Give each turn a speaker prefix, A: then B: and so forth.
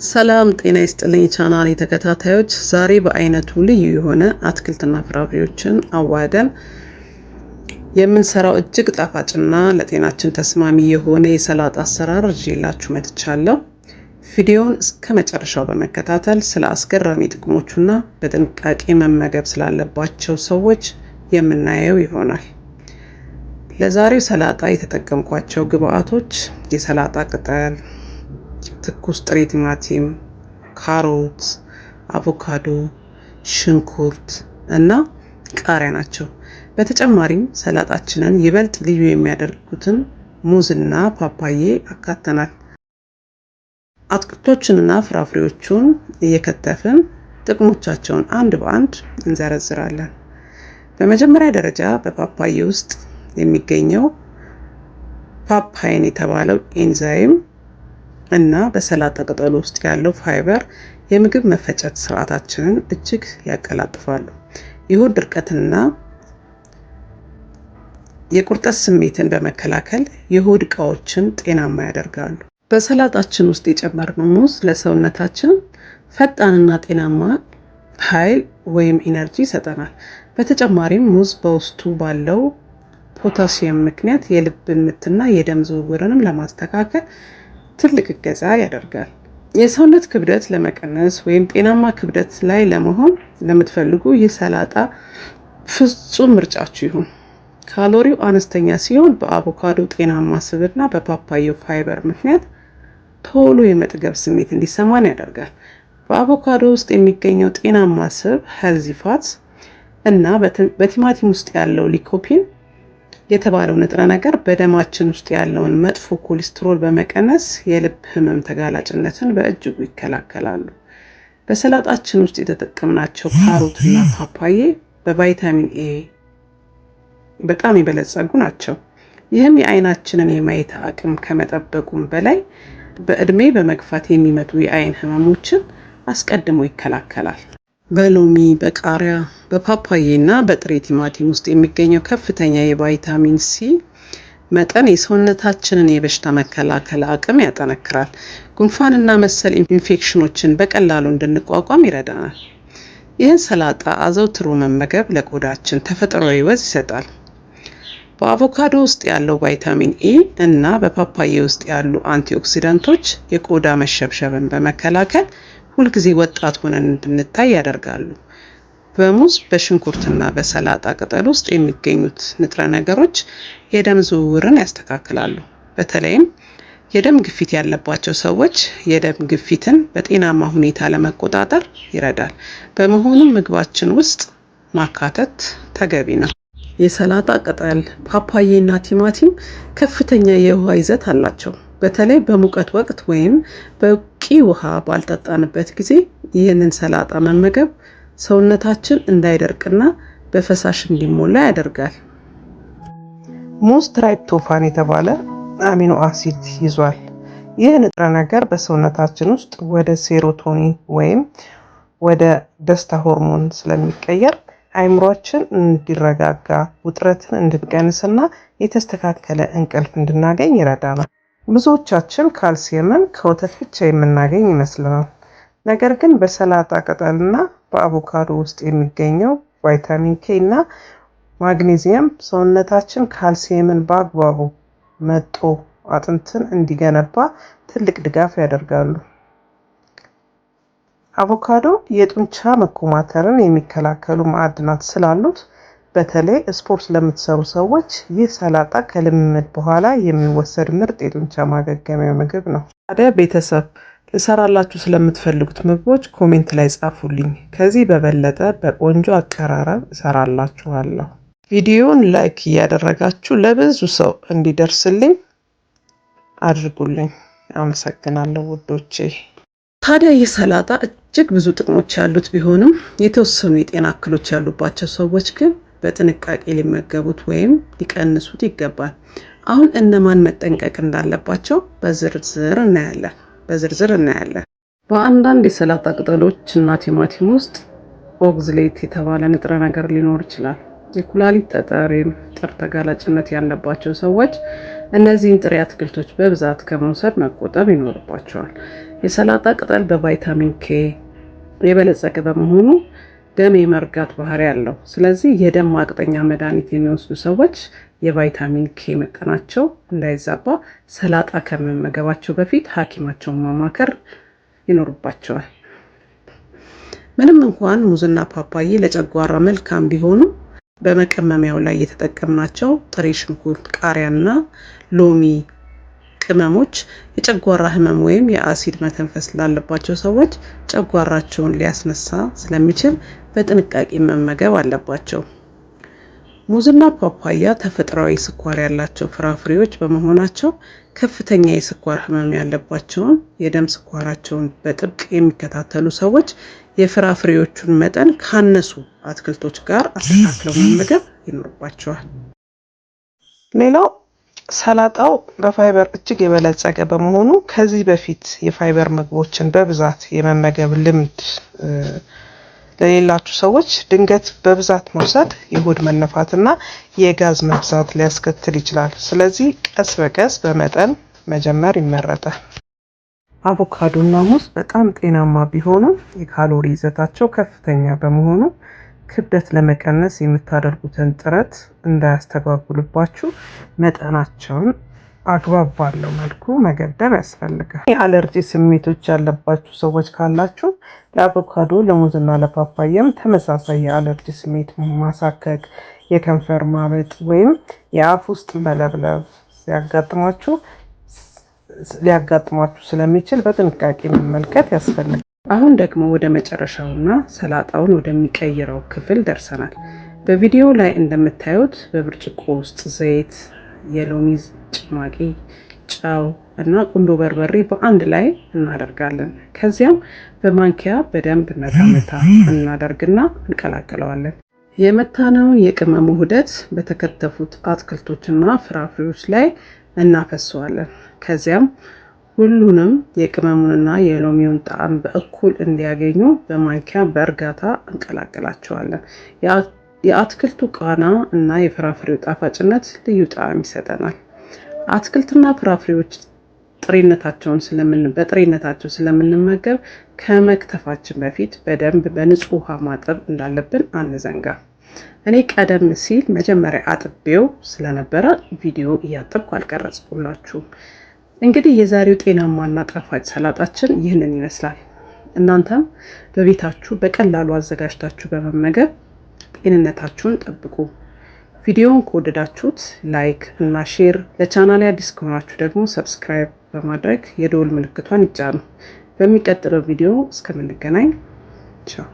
A: ሰላም ጤና ይስጥልኝ ቻናል ተከታታዮች፣ ዛሬ በአይነቱ ልዩ የሆነ አትክልትና ፍራፍሬዎችን አዋህደን የምንሰራው እጅግ ጣፋጭና ለጤናችን ተስማሚ የሆነ የሰላጣ አሰራር ይዤላችሁ መጥቻለሁ። ቪዲዮውን እስከ መጨረሻው በመከታተል ስለ አስገራሚ ጥቅሞቹና በጥንቃቄ መመገብ ስላለባቸው ሰዎች የምናየው ይሆናል። ለዛሬው ሰላጣ የተጠቀምኳቸው ግብአቶች የሰላጣ ቅጠል፣ ትኩስ ጥሬ ቲማቲም፣ ካሮት፣ አቮካዶ፣ ሽንኩርት እና ቃሪያ ናቸው። በተጨማሪም ሰላጣችንን ይበልጥ ልዩ የሚያደርጉትን ሙዝና ፓፓዬ አካተናል። አትክልቶችንና ፍራፍሬዎቹን እየከተፍን ጥቅሞቻቸውን አንድ በአንድ እንዘረዝራለን። በመጀመሪያ ደረጃ በፓፓዬ ውስጥ የሚገኘው papain የተባለው ኤንዛይም እና በሰላጣ ቅጠሉ ውስጥ ያለው ፋይበር የምግብ መፈጨት ስርዓታችንን እጅግ ያቀላጥፋሉ። የሆድ ድርቀትንና የቁርጠት ስሜትን በመከላከል የሆድ እቃዎችን ጤናማ ያደርጋሉ። በሰላጣችን ውስጥ የጨመርነው ሙዝ ለሰውነታችን ፈጣንና ጤናማ ኃይል ወይም energy ይሰጠናል። በተጨማሪም ሙዝ በውስጡ ባለው ፖታሲየም ምክንያት የልብ ምትና የደም ዝውውርንም ለማስተካከል ትልቅ እገዛ ያደርጋል። የሰውነት ክብደት ለመቀነስ ወይም ጤናማ ክብደት ላይ ለመሆን ለምትፈልጉ ይህ ሰላጣ ፍጹም ምርጫችሁ ይሁን። ካሎሪው አነስተኛ ሲሆን በአቮካዶ ጤናማ ስብና በፓፓየው ፋይበር ምክንያት ቶሎ የመጥገብ ስሜት እንዲሰማን ያደርጋል። በአቮካዶ ውስጥ የሚገኘው ጤናማ ስብ healthy fats እና በቲማቲም ውስጥ ያለው lycopene የተባለው ንጥረ ነገር በደማችን ውስጥ ያለውን መጥፎ ኮሌስትሮል በመቀነስ የልብ ህመም ተጋላጭነትን በእጅጉ ይከላከላሉ። በሰላጣችን ውስጥ የተጠቀምናቸው ካሮትና ፓፓዬ በቫይታሚን ኤ በጣም የበለጸጉ ናቸው። ይህም የአይናችንን የማየት አቅም ከመጠበቁም በላይ በእድሜ በመግፋት የሚመጡ የአይን ህመሞችን አስቀድሞ ይከላከላል። በሎሚ፣ በቃሪያ፣ በፓፓዬ እና በጥሬ ቲማቲም ውስጥ የሚገኘው ከፍተኛ የቫይታሚን ሲ መጠን የሰውነታችንን የበሽታ መከላከል አቅም ያጠነክራል። ጉንፋንና መሰል ኢንፌክሽኖችን በቀላሉ እንድንቋቋም ይረዳናል። ይህን ሰላጣ አዘውትሮ መመገብ ለቆዳችን ተፈጥሯዊ ወዝ ይሰጣል። በአቮካዶ ውስጥ ያለው ቫይታሚን ኢ እና በፓፓዬ ውስጥ ያሉ አንቲኦክሲዳንቶች የቆዳ መሸብሸብን በመከላከል ሁልጊዜ ወጣት ሆነን እንድንታይ ያደርጋሉ። በሙዝ፣ በሽንኩርትና በሰላጣ ቅጠል ውስጥ የሚገኙት ንጥረ ነገሮች የደም ዝውውርን ያስተካክላሉ። በተለይም የደም ግፊት ያለባቸው ሰዎች የደም ግፊትን በጤናማ ሁኔታ ለመቆጣጠር ይረዳል። በመሆኑም ምግባችን ውስጥ ማካተት ተገቢ ነው። የሰላጣ ቅጠል፣ ፓፓዬ እና ቲማቲም ከፍተኛ የውሃ ይዘት አላቸው። በተለይ በሙቀት ወቅት ወይም በቂ ውሃ ባልጠጣንበት ጊዜ ይህንን ሰላጣ መመገብ ሰውነታችን እንዳይደርቅና በፈሳሽ እንዲሞላ ያደርጋል። ሙዝ tryptophan የተባለ amino acid ይዟል። ይህ ንጥረ ነገር በሰውነታችን ውስጥ ወደ serotonin ወይም ወደ ደስታ ሆርሞን ስለሚቀየር አእምሯችን እንዲረጋጋ፣ ውጥረትን እንድንቀንስና የተስተካከለ እንቅልፍ እንድናገኝ ይረዳናል። ብዙዎቻችን ካልሲየምን ከወተት ብቻ የምናገኝ ይመስለናል። ነገር ግን በሰላጣ ቅጠልና በአቮካዶ ውስጥ የሚገኘው ቫይታሚን ኬ እና ማግኔዚየም ሰውነታችን ካልሲየምን በአግባቡ መጦ አጥንትን እንዲገነባ ትልቅ ድጋፍ ያደርጋሉ። አቮካዶ የጡንቻ መኮማተርን የሚከላከሉ ማዕድናት ስላሉት በተለይ ስፖርት ለምትሰሩ ሰዎች ይህ ሰላጣ ከልምምድ በኋላ የሚወሰድ ምርጥ የጡንቻ ማገገሚያ ምግብ ነው። ታዲያ ቤተሰብ፣ ልሰራላችሁ ስለምትፈልጉት ምግቦች comment ላይ ጻፉልኝ። ከዚህ በበለጠ በቆንጆ አቀራረብ እሰራላችኋለሁ። ቪዲዮውን like እያደረጋችሁ ለብዙ ሰው እንዲደርስልኝ አድርጉልኝ። አመሰግናለሁ ውዶቼ። ታዲያ ይህ ሰላጣ እጅግ ብዙ ጥቅሞች ያሉት ቢሆንም የተወሰኑ የጤና እክሎች ያሉባቸው ሰዎች ግን በጥንቃቄ ሊመገቡት ወይም ሊቀንሱት ይገባል። አሁን እነማን መጠንቀቅ እንዳለባቸው በዝርዝር እናያለን። በአንዳንድ የሰላጣ ቅጠሎች እና ቲማቲም ውስጥ oxalate የተባለ ንጥረ ነገር ሊኖር ይችላል። የኩላሊት ጠጠር የመፍጠር ተጋላጭነት ያለባቸው ሰዎች እነዚህን ጥሬ አትክልቶች በብዛት ከመውሰድ መቆጠብ ይኖርባቸዋል። የሰላጣ ቅጠል በቫይታሚን ኬ የበለጸገ በመሆኑ ደም የመርጋት ባህሪ አለው። ስለዚህ የደም ማቅጠኛ መድኃኒት የሚወስዱ ሰዎች የቫይታሚን ኬ መጠናቸው እንዳይዛባ ሰላጣ ከመመገባቸው በፊት ሐኪማቸውን ማማከር ይኖርባቸዋል። ምንም እንኳን ሙዝና ፓፓዬ ለጨጓራ መልካም ቢሆኑ በመቀመሚያው ላይ የተጠቀምናቸው ጥሬ ሽንኩርት፣ ቃሪያና ሎሚ ቅመሞች የጨጓራ ህመም ወይም የአሲድ መተንፈስ ላለባቸው ሰዎች ጨጓራቸውን ሊያስነሳ ስለሚችል በጥንቃቄ መመገብ አለባቸው። ሙዝና ፓፓያ ተፈጥሯዊ ስኳር ያላቸው ፍራፍሬዎች በመሆናቸው ከፍተኛ የስኳር ህመም ያለባቸውን የደም ስኳራቸውን በጥብቅ የሚከታተሉ ሰዎች የፍራፍሬዎቹን መጠን ካነሱ አትክልቶች ጋር አስተካክለው መመገብ ይኖርባቸዋል።
B: ሌላው ሰላጣው በፋይበር እጅግ የበለጸገ በመሆኑ ከዚህ በፊት የፋይበር ምግቦችን በብዛት የመመገብ ልምድ ለሌላችሁ ሰዎች ድንገት በብዛት መውሰድ የሆድ መነፋትና የጋዝ መብዛት ሊያስከትል ይችላል። ስለዚህ ቀስ በቀስ በመጠን መጀመር ይመረጣል። አቮካዶና ሙዝ በጣም ጤናማ ቢሆኑም የካሎሪ ይዘታቸው ከፍተኛ በመሆኑ ክብደት ለመቀነስ የምታደርጉትን ጥረት እንዳያስተጓጉልባችሁ መጠናቸውን አግባብ ባለው መልኩ መገደብ ያስፈልጋል። የአለርጂ ስሜቶች ያለባችሁ ሰዎች ካላችሁ ለአቮካዶ፣ ለሙዝና ለፓፓያም ተመሳሳይ የአለርጂ ስሜት ማሳከክ፣ የከንፈር ማበጥ ወይም የአፍ ውስጥ መለብለብ ሲያጋጥማችሁ ሊያጋጥሟችሁ ስለሚችል በጥንቃቄ መመልከት ያስፈልጋል።
A: አሁን ደግሞ ወደ መጨረሻውና ሰላጣውን ወደሚቀይረው ክፍል ደርሰናል። በቪዲዮ ላይ እንደምታዩት በብርጭቆ ውስጥ ዘይት፣ የሎሚ ጭማቂ፣ ጨው እና ቁንዶ በርበሬ በአንድ ላይ እናደርጋለን። ከዚያም በማንኪያ በደንብ መታ መታ እናደርግና እንቀላቅለዋለን። የመታነውን የቅመሙ ውህደት በተከተፉት አትክልቶችና ፍራፍሬዎች ላይ እናፈሰዋለን። ከዚያም ሁሉንም የቅመሙንና የሎሚውን ጣዕም በእኩል እንዲያገኙ በማንኪያ በእርጋታ እንቀላቅላቸዋለን። የአትክልቱ ቃና እና የፍራፍሬው ጣፋጭነት ልዩ ጣዕም ይሰጠናል። አትክልትና ፍራፍሬዎች ጥሬነታቸውን በጥሬነታቸው ስለምንመገብ ከመክተፋችን በፊት በደንብ በንጹህ ውሃ ማጠብ እንዳለብን አንዘንጋ። እኔ ቀደም ሲል መጀመሪያ አጥቤው ስለነበረ ቪዲዮ እያጠብኩ አልቀረጽኩላችሁም። እንግዲህ የዛሬው ጤናማና ጣፋጭ ሰላጣችን ይህንን ይመስላል። እናንተም በቤታችሁ በቀላሉ አዘጋጅታችሁ በመመገብ ጤንነታችሁን ጠብቁ። ቪዲዮውን ከወደዳችሁት like እና share፣ ለቻናሌ አዲስ ከሆናችሁ ደግሞ subscribe በማድረግ የደወል ምልክቷን ይጫኑ። በሚቀጥለው ቪዲዮ እስከምንገናኝ ቻው።